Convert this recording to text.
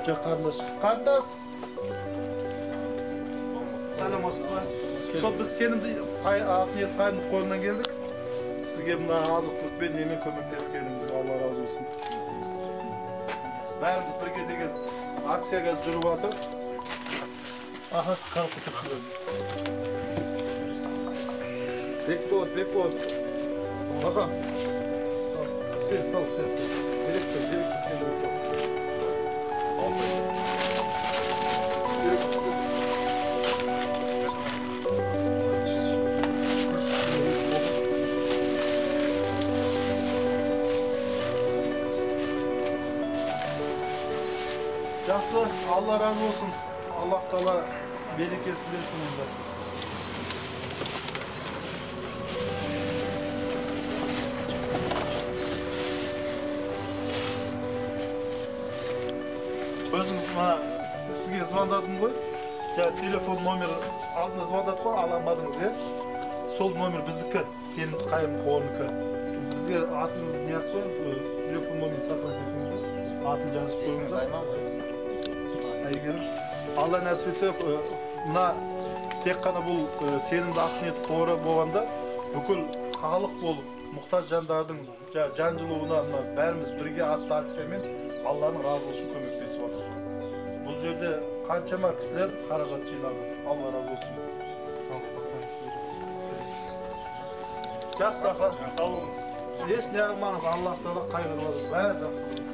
Жоқ, қарындас. Қарындас. Саламатсыз ба? Сол біз сенімді ақ ниет қайырымдылық қорынан келдік. Сізге мына азық-түлікпен немен көмектескеніңізге Алла разы болсын. Бәріміз бірге деген акция қазір жүріп жатыр. Аха, қарап отырсыздар. Бекболат, Бекболат. Аха. Сен, сал, сен. Директор, директор, сен директор. Жақсы, Алла разы болсын. Аллах тағала берекесін берсін енді. Өзіңіз мына сізге звондадым ғой. Жаңа телефон номер алдына звондадық қой, ала алмадыңыз, иә? Сол номер біздікі, сенімді қайырымдылық қорынікі. Бізге атыңызды не қылып қойыңыз, телефон номерін сақтап кетіңіздер. Атын жазып қойыңыздар. Айман ғой. Әйгерім. Алла нәсіп етсе, мына тек қана бұл сенімді ақ ниет қоры болғанда бүкіл халық болып мұқтаж жандардың жан жылуына мына бәріміз бірге атты акциямен Алланың разылығы үшін көмектесіп жатыр. Бұл жерде қаншама кісілер қаражат жинады. Алла разы болсын. Жақсы, аха. Сау болыңыз. Еш неғылмаңыз, Аллах тағала қайғырып жатыр. Бәрі жақсы болады.